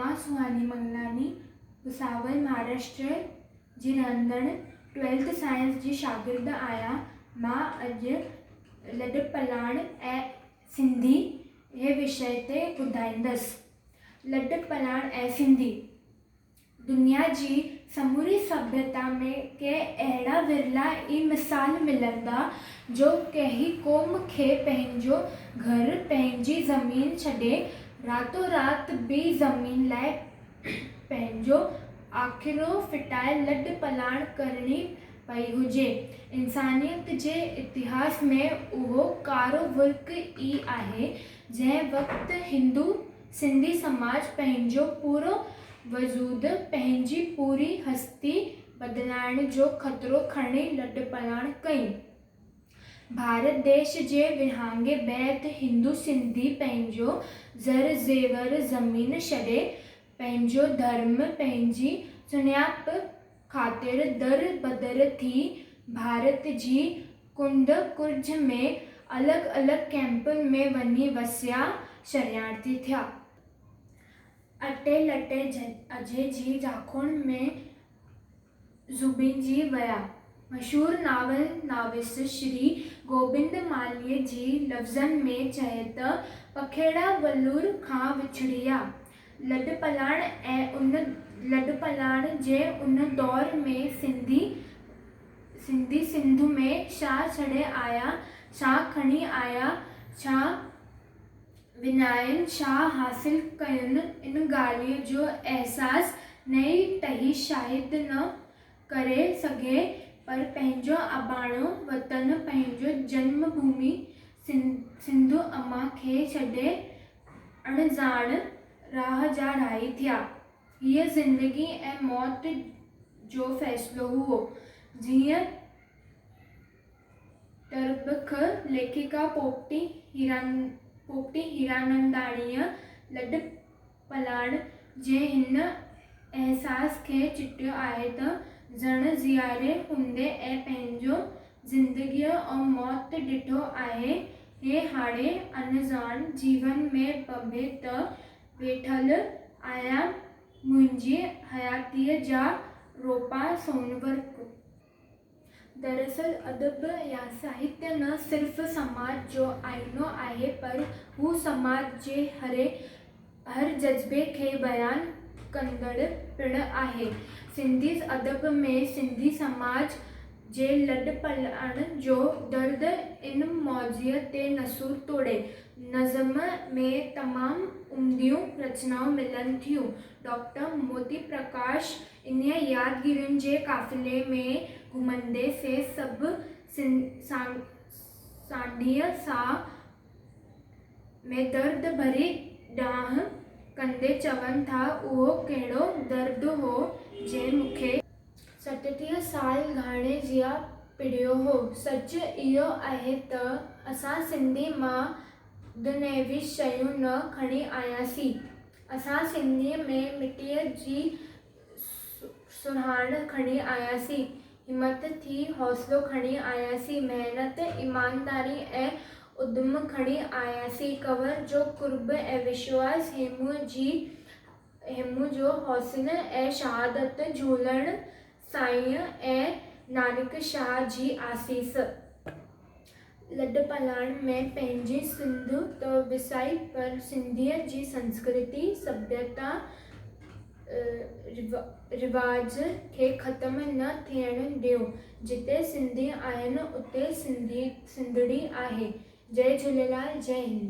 مان سهاني منگلاڻي ڀساول مهاراشٽر جي رهندڙ ٽويلٿ سائنس جي شاگرد آهيان. مان اڄ لڏ پلاڻ ۽ سنڌي جي وشيه تي ٻڌائيندس. لڏ پلاڻ ۽ سنڌي. دنيا جي سموري سڀيتا ۾ ڪي اهڙا ورلا ئي مثال ملندا جو ڪنهن قوم کي پنهنجو گهر، پنهنجي زمين ڇڏي راتو رات ٻي زمين لاء پنهنجو آکيرو ڦٽائي لڏ پلاڻ ڪرڻي پئي هجي. انسانيت جي اتهاس ۾ اهو ڪارو ورق ئي آهي، جنهن وقت هندو سنڌي سماج پنهنجو پورو وجود، پنهنجي پوري هستي بدلائڻ جو خطرو کڻي لڏپلاڻ ڪئي. ڀارت ديش جي ورهاڱي بعد هندو سنڌي پنهنجو زر زيور زمين ڇڏي، پنهنجو ڌرم، پنهنجي سڃاڻپ خاطر در بدر ٿي ڀارت جي ڪنڊ ڪڙڇ ۾ الڳ الڳ ڪئمپن ۾ وڃي وسيا، شرنارٿي ٿيا. اٽي لٽي اجهي جي جاکوڙ ۾ زبينجي ويا. مشهور ناول نويس شري گوبند مالهيء جي لفظن ۾ چئي ته پکيئڙا ولور کان وڇڙيا. لڏپلاڻ ۽ ان لڏپلاڻ جي ان دور ۾ سنڌي سنڌي سنڌ ۾ ڇا ڇڏي آيا، ڇا کڻي آيا، ڇا وڃاين، ڇا حاصل ڪين، ان ڳالهه جو احساس نئين ٽهي شايد نه ڪري سگهي پر پنهنجو اباڻو وطن، پنهنجو جنم ڀومي سنڌ اما کي ڇڏي اڻڄاڻ راهه جا راهي ٿيا. هيء زندگي ۽ موت جو فيصلو هئو. جيئن تربک ليکڪا پوپٽي هيراننداڻيء لڏ پلاڻ جي هن احساس کي چٽيو آهي ته ڄڻ جيئري هوندي ۽ پنهنجو زندگيء ۽ موت ڏٺو آهي، هي هاڻي اڻڄاڻ جيون ۾ ٻڀي ته ويٺل آهيان، منهنجي حياتيء جا روپا سون ورق. دراصل ادب يا ساهتيه نه صرف سماج جو آئينو آهي پر هو سماج جي هر جذبي کي بيان ڪندڙ پڻ آهي. سنڌي ادب ۾ سنڌي سماج جي لڏپلاڻ جو درد ان موضوع تي نسور توڙي نظم ۾ تمام عمديون رچنائون ملن ٿيون. ڊاڪٽر موتي پرڪاش انهيء يادگيرين جي قافلي ۾ گهمندي سي سڀ سانڍيء ساهه ۾ درد ڀري دانهن ڪندي چون ٿا، اهو ڪهڙو درد هو، جنهن مون کي. 37 سال گهاڻي جيان پيڙهيو هو. سچ اهو آهي ته اسان سنڌي مان دنيوي شيون نه کڻي آياسين. اسان سنڌيء ۾ مٽيء جي سرهاڻ کڻي آياسين، همت ٿي حوصلو کڻي آياسين، محنت، ايمانداري ۽ ادم کڻي آياسين، ڪنور جو قرب ۽ وشواس، هيمونء جي هيمون جو حوصلو ۽ شهادت، جهولڻ سائينء ۽ نانڪ شاهه جي آسيس. لڏپلاڻ ۾ پنهنجي سنڌ ته وسائي پر سنڌيء جي سنسڪرتي، سڀيتا، رواج کي ختم نه ٿيڻ ڏيون. جتي سنڌي آهن اتي سنڌڙي آهي. جئي جهوليلال جئي هند.